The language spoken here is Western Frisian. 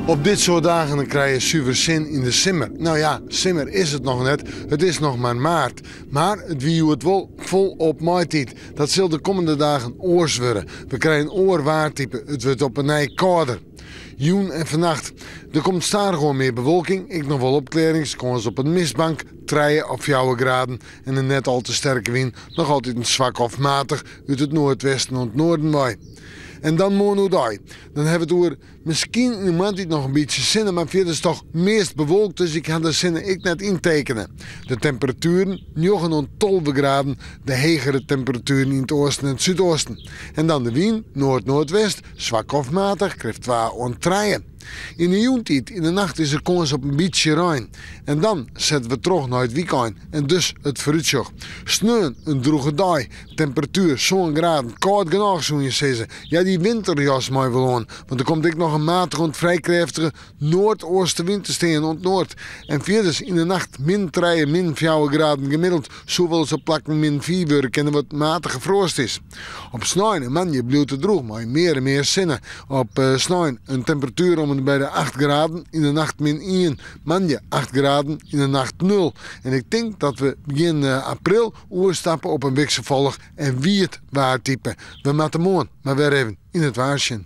Op dit soart dagen dan krije je suver sin yn de simmer. No ja, simmer is it noch net, it is noch mar maart. Mar it wie hjoed wol folop maitiid. Dat sil de kommende dagen oars wurde. We krije in oar waartype, it wurdt op 'e nij kâlder. Jûn en fannacht. Der komt stadichoan mear bewolking, ek noch wol opklearrings, kâns op in mistbank, trije of fjouwer graden en in net al te sterke wyn, noch altiten swak of matich út it noardwesten oant noarden wei. En dan moarn oerdei. Dan hawwe we it oer miskien yn de moarntiid noch in bytsje sinne, mar fierders toch meast bewolkt, dus ik ha de sinne ek net yntekene. De temperatueren, njoggen oant 12 graden, de hegere temperatueren yn it oasten en it súdoasten. En dan de wyn, noard-noardwest, swak of matich, krêft twa oant trije. Yn de jûntiid, yn de nacht is der kâns op in bytsje rein. En dan sette we troch nei it wykein en dus it foarútsjoch. Sneon in drûge dei, temperatuer sân graden, kâld genôch soene je sizze. Ja, dy winterjas mei wol oan, want der komt ek noch in matige oant frij krêftige noardeastewyn te stean oant noard. En fierders yn de nacht min trije, min fjouwer graden gemiddeld, soe wolris op plakken min fiif wurde kinne wat matige froast is. Op snein en moandei bliuwt it drûch mei mear en mear sinne. Op snein in temperatuer om en by de acht graden, yn de nacht min ien. Moandei acht graden, yn de nacht nul. En ik tink dat we begjin april oerstappe op in wikselfallich en wiet waartype. We moatte moarn mar wer even yn it waar sjen.